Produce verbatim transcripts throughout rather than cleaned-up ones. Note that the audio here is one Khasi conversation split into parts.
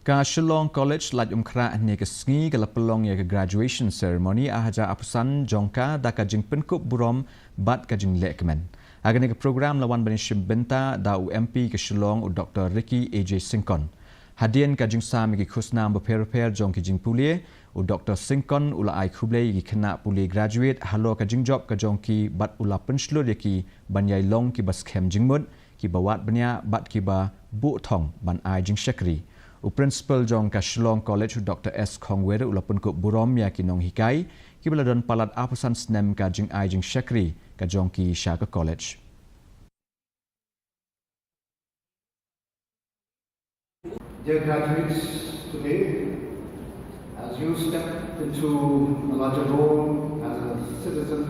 Ka Shillong College Laitumkhrah hynne ka sngi ka la pynlong ïa ka graduation ceremony ar hajar arphew san jong ka da ka jingpynkup burom bad ka jinglehkmen. Ha kane ka program la wan ban ïashim bynta da u M P ka Shillong u Doctor Ricky A J Syngkon. Hadien ka jingsam ïa ki khusnam bapher bapher jong ki jingpule, u Doctor Syngkon u la ai khublei ïa ki khynnah pule graduate halor ka jingjop ka jong ki bad u la pynshlur ïa ki ban ïai long kiba skhem jingmut, kiba wad bniah bad kiba buh thong ban ai jingshakri. U principal jong ka Shillong College u Doctor S Khongwir u la pynkup burom ïa ki nonghikai kiba la don palat arphew san snem ka jingai jingshakri ka jong ki sha ka college. Dear graduates, today, as you step into a larger role as a citizen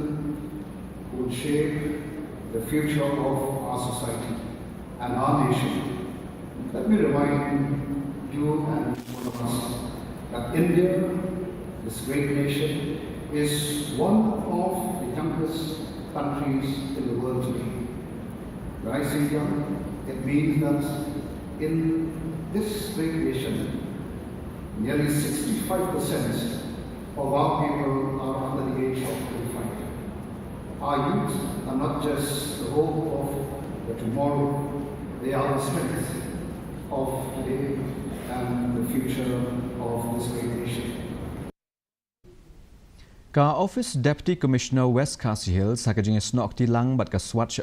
who will shape the future of our society and our nation, let me remind you and all of us that India, this great nation, is one of the youngest countries in the world today. When I say young, it means that in this great nation, nearly sixty-five percent of our people are under the age of twenty-five. Our youth are not just the hope of the tomorrow, they are the strength of today and the future of this great nation. Ka Office Deputy Commissioner West Khasi Hills ha ka jingïasnoh kti lang bad ka Swachh